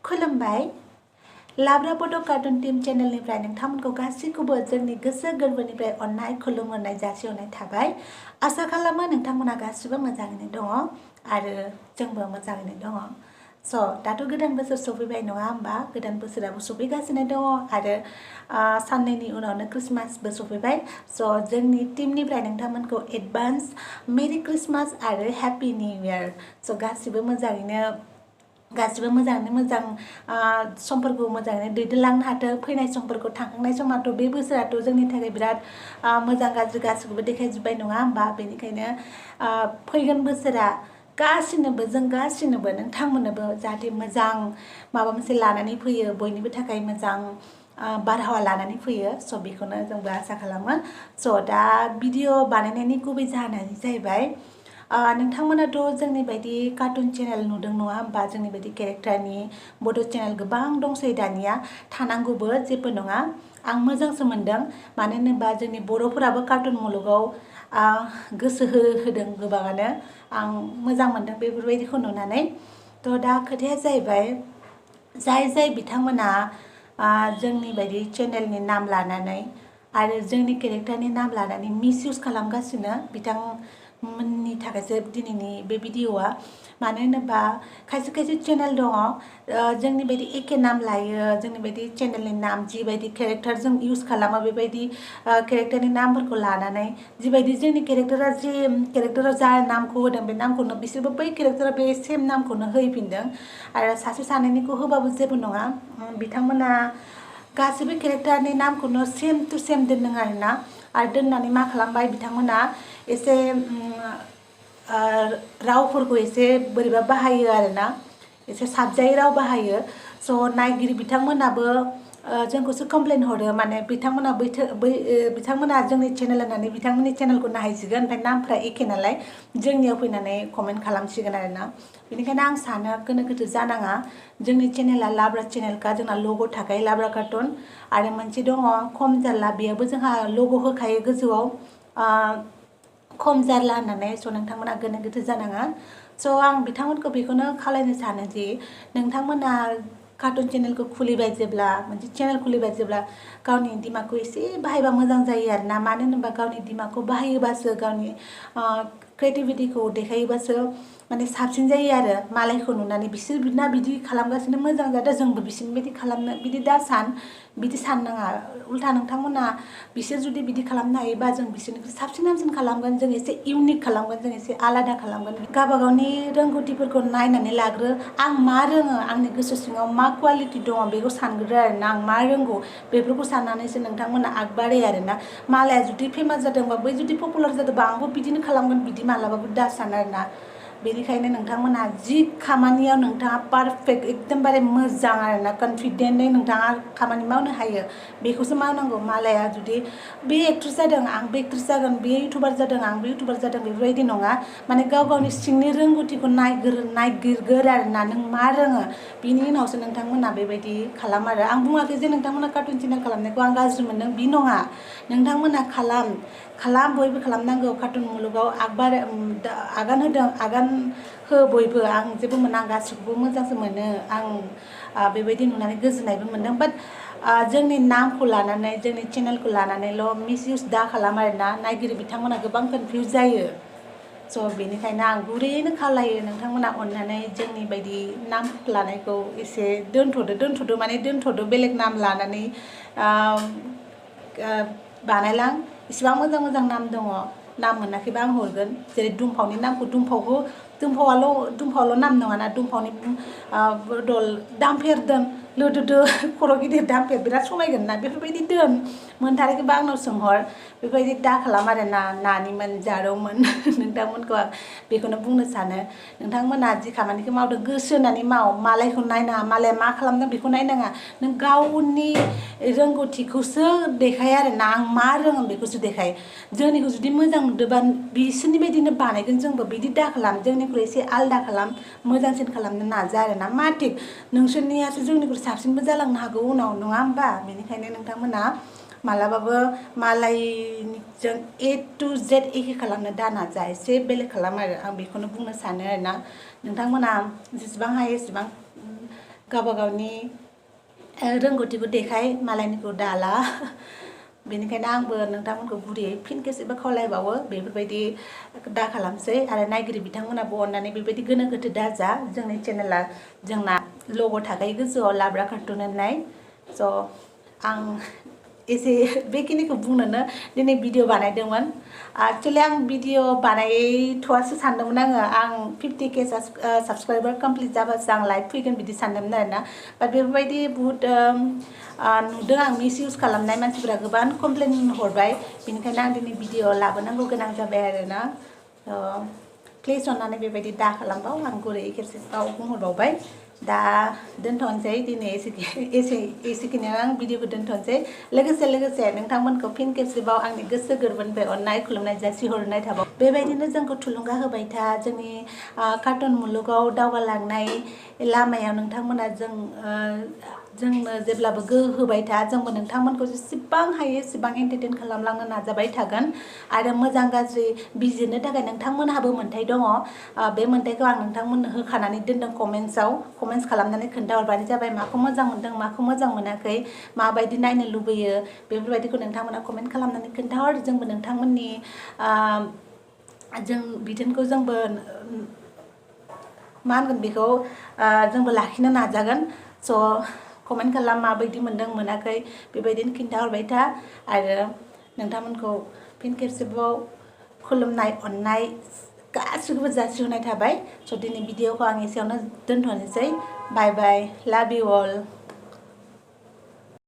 खुलुमबाय लाब्रा बड' कार्टुन टीम चेनेलनिफ्राय नोंथांमोनखौ गासैखौबो जोंनि गोसो गोरबोनिफ्राय अननाय खुलुमहरनाय जासिहरनाय थाबाय। आसा खालामो नोंथांमोना गासिबो मोजाङैनो दङ आरो जोंबो मोजाङैनो दङ। दाथ' गोदान बोसोर सफैबाय नङा होमबा? गोदान बोसोराबो सफैगासिनो दङ आरो साननैनि उनावनो क्रिसमासबो सफैबाय। जोंनि टीमनिफ्राय नोंथांमोनखौ एडभान्स मेरि क्रिसमास आरो हेपि निउ इयार। गासिबो मोजाङैनो मोजां समफोरखौ मोजाङैनो दैदेनलांनो हाथों। फैनाय समफोरखौ थांखांनाय समाथ' बे बोसोराथ' जोंनि थाखाय बिराद मोजां गाज्रि गासिखौबो देखायजोब्बाय नङा होमबा? बेनिखायनो फैगोन बोसोरा गासिनोबो नोंथांमोननोबो जाहाथे मोजां माबा मोनसे लानानै फैयो, बयनिबो थाखाय मोजां बारहावा लानानै फैयो। बेखौनो जोंबो आसा खालामो। दा भिडिअ बानायनायनि गुबै जाहोनानो जाहैबाय नोंथांमोनाथ' जोंनि बायदि कार्टुन चेनेल नुदों नङा होमबा? जोंनि बायदि केरेक्टारनि बड' चेनेल गोबां दंसै दानिया, थानांगौबो जेबो नङा। आं मोजांसो मोनदों, मानो होनोबा जोंनि बर'फोराबो कार्टुन मुलुगाव गोसो होदों गोबाङानो। आं मोजां मोनदों बेफोरबायदिखौ नुनानै। दा खोथाया जाहैबाय जाय बिथांमोना जोंनि बायदि चेनेलनि नाम लानानै आरो जोंनि केरेक्टारनि नाम लानानै मिसइउज खालामगासिनो, बिथांमोननि थाखायसो दिनैनि बे भिडिअआ। मानो होनोबा खायसे चेनेल दङ जोंनि बायदि एखे नाम लायो, जोंनि बायदि चेनेलनि नाम जिबायदि केरेक्टारजों इउज खालामो बेबायदि केरेक्टारनि नामफोरखौ लानानै जिबायदि जोंनि केरेक्टाराव जा नामखौ होदों बे नामखौनो बिसोरबो बै केरेक्टाराव बे सेम नामखौनो होफिनदों। आरो सासे सानैनिखौ होबाबो जेबो नङा, बिथांमोना गासैबो केरेक्टारनि नामखौनो सेम टु सेम दोनदों आरोना। आरो दोननानै मा खालामबाय बिथांमोना एसे रावफोरखौ एसे बोरैबा बाहायो आरोना, एसे साबजायै राव बाहायो। नायगिरि बिथांमोनाबो जोंखौसो कमप्लेन हरो, माने बिथांमोना जोंनि चेनेल होननानै बिथांमोननि चेनेलखौ नायहैसिगोन, ओमफ्राय नामफ्रा एखे नालाय जोंनियाव फैनानै कमेन्ट खालामसिगोन आरोना। बेनिखायनो आं सानो गोनो गोथो जानाङा। जोंनि चेनेला लाब्रा चेनेलखा, जोंना लग' थाखायो लाब्रा कार्टुन। आरो मोनसे दङ खम जारला, बेयावबो जोंहा लग' होखायो गोजौआव खम जारला होननानै। नोंथांमोना गोनो गोथो जानाङा। आं बिथांमोनखौ बेखौनो खावलायनो सानो दि नोंथांमोना कार्टुन चेनेलखौ खुलिबाय जेब्ला, मोनसे चेनेल खुलिबाय जेब्ला, गावनि दिमागखौ एसे बाहायबा मोजां जायो आरोना। मानो होनोबा गावनि दिमागखौ बाहायोबासो, गावनि क्रियेटिभिटिखौ देखायोबासो माने साबसिन जायो आरो। मालायखौ नुनानै बिसोरना बिदि खालामगासिनो मोजां जादों, जोंबो बिसोरनि बायदि खालामनो, बिदि दा बिदि साननाङा। उल्था नोंथांमोना बिसोर जुदि बिदि खालामनो हायोबा जों बिसोरनिख्रुइ साबसिन हामसिन खालामगोन, जों एसे इउनिक खालामगोन, जों एसे आलादा खालामगोन। गावबा गावनि रोंगौथिफोरखौ नायनानै लाग्रो। आं मा रोङो, आंनि गोसो सिङाव मा कुवालिटि दङ बेखौ सानग्रो आरोना। आं मा रोंगौ बेफोरखौ साननानैसो नोंथांमोना आगबारो आरोना। मालाया जुदि फेमास जादोंबा, बै जुदि पपुलार जादोंबा आंबो बिदिनो खालामगोन बिदि मालाबाबो दा सान आरोना। बेनिखायनो नोंथांमोना जि खामानियाव नोंथाङा पारफेक्ट एकदमबारे मोजां आरोना, कनफिडेन्टयै नोंथाङा खामानि मावनो हायो बेखौसो मावनांगौ। मालाया जुदि बे एक्ट्रेस जादों आं बे एक्ट्रेस जागोन, बे इउटुबार जादों आं बे इउटुबार जादों, बेफोरबायदि नङा। माने गाव गावनि सिंनि रोंगौथिखौ नायगिरगोर आरोना, नों मा रोङो बिनि उनावसो नोंथांमोना बेबायदि खालाम आरो। आं बुङाखै जे नोंथांमोना कार्टुन चेनेल खालामनायखौ आं गाज्रि मोनदों, बि नङा। नोंथांमोना खालाम बयबो खालामनांगौ। कार्टुन मुलुगाव आगान हो बयबो। आं जेबो मोना, गासिखौबो मोजांसो मोनो। आं बेबायदि नुनानै गोजोननायबो मोनदों। बाट जोंनि नामखौ लानानै, जोंनि चेनेलखौ लानानैल' मिसइउज दा खालाम आरोना। नायगिरि बिथांमोना गोबां कनफिउज जायो। बेनिखायनो आं गुरैयैनो खावलायो नोंथांमोना अननानै जोंनि बायदि नाम लानायखौ एसे दोनथ'दो, बेलेग नाम लानानै बानायलां। इसिबां मोजां मोजां नाम दङ, नाम मोनाखैबा आं हरगोन। जेरै दुमफावनि नामखौ दुमफावल' नाम नङाना, दुमफावनि बदल दामफेर दोन, लोदोदो खर' गिदिर दामफेर, बिराद समायगोन ना, बेफोरबायदि दोन। मोनथाराखैबा आंनाव सोंहर। बेबायदि दा खालाम आरोना। नानिमोन जारौमोन नोंथांमोनखौ आं बेखौनो बुंनो सानो। नोंथांमोना जि खामानिखौ मावदों गोसो होनानै माव। मालायखौ नायनाङा, मालाया मा खालामदों बेखौ नायनाङा। नों गावनि रोंगौथिखौसो देखाय आरोना। आं मा रोङो बेखौसो देखाय। जोंनिखौ जुदि मोजां नुदोंबा बिसोरनि बायदिनो बानायगोन जोंबो। बिदि दा खालाम, जोंनिख्रुइ एसे आलदा खालाम, मोजांसिन खालामनो नाजा आरोना। मा थिग, नोंसोरनियासो जोंनिख्रुइ साबसिनबो जालांनो हागौ उनाव, नङा होमबा? बेनिखायनो नोंथांमोना मालाबाबो मालायनिजों A to Z एखे खालामनो दा नाजा, एसे बेलेग खालाम आरो। आं बेखौनो बुंनो सानो आरोना। नोंथांमोना जेसेबां हायो एसेबां गावबा गावनि रोंगौथिखौ देखाय मालायनिखौ दाला बेनिखायनो आंबो नोंथांमोनखौ गुरैयै फिन खेबसेबो खावलायबावो बेफोरबायदि दा खालामसै आरो नायगिरि बिथांमोनाबो अननानै बेबायदि गोनो गोथो दाजा जोंनि चेनेला जोंना लग' थाखायो गोजौआव लाब्रा कार्टुन होननाय स' आं एसे बेखिनिखौ बुंनोनो दिनै भिडिअ बानायदोंमोन एक्चुअलि आं भिडिअ बानायथ'वासो सानदोंमोन आं 50K साबस्क्राइबार कमप्लिट जाबासो आं लाइभ फैगोन बिदि सानदोंमोन आरोना बाट बेफोरबायदि बुहुत नुदों आं मिस इउज खालामनाय मानसिफोरा गोबां कमप्लेन हरबाय बेनिखायनो आं दिनै भिडिअ लाबोनांगौ गोनां जाबाय आरोना प्लिज अननानै बेबायदि दा खालामबाव आं गुरैयै खेबसेबाव बुंहरबावबाय दा दोनथ'नोसै दिनै एसेखिनियाव आं भिडिअखौ दोनथ'नोसै लोगोसे नोंथांमोनखौ फिन खेबसेबाव आंनि गोसो गोरबोनिफ्राय अननाय खुलुमनाय जासिहरनाय थाबाय बेबायदिनो जोंखौ थुलुंगा होबाय था जोंनि कार्टुन मुलुगाव दावगालांनाय लामायाव नोंथांमोना जोंनो जेब्लाबो गोहो होबाय था जोंबो नोंथांमोनखौ जेसेबां हायो एसेबां एन्टारटेन खालामलांनो नाजाबाय थागोन आरो मोजां गाज्रि बिजिरनो थाखाय नोंथांमोनहाबो मोन्थाय दङ बे मोन्थायखौ आं नोंथांमोननो होखानानै दोनदों कमेन्ट्स खालामनानै खोन्थाहरबानो जाबाय माखौ मोजां मोनदों माखौ मोजां मोनाखै माबायदि नायनो लुबैयो बेफोरबायदिखौ नोंथांमोना कमेन्ट खालामनानै खोन्थाहर जोंबो नोंथांमोननि जों बिथोनखौ जोंबो मा होनगोन बेखौ जोंबो लाखिनो नाजागोन स' कमेन्ट खालाम माबायदि मोनदों मोनाखै बेबायदिनो खिन्थाहरबाय था आरो नोंथांमोनखौ फिन खेबसेबाव खुलुमनाय अननाय गासिखौबो जासिहरनाय थाबाय स' दिनै भिडिअखौ आं एसेयावनो दोनथ'नोसै बाय बाय लाभ इउ अल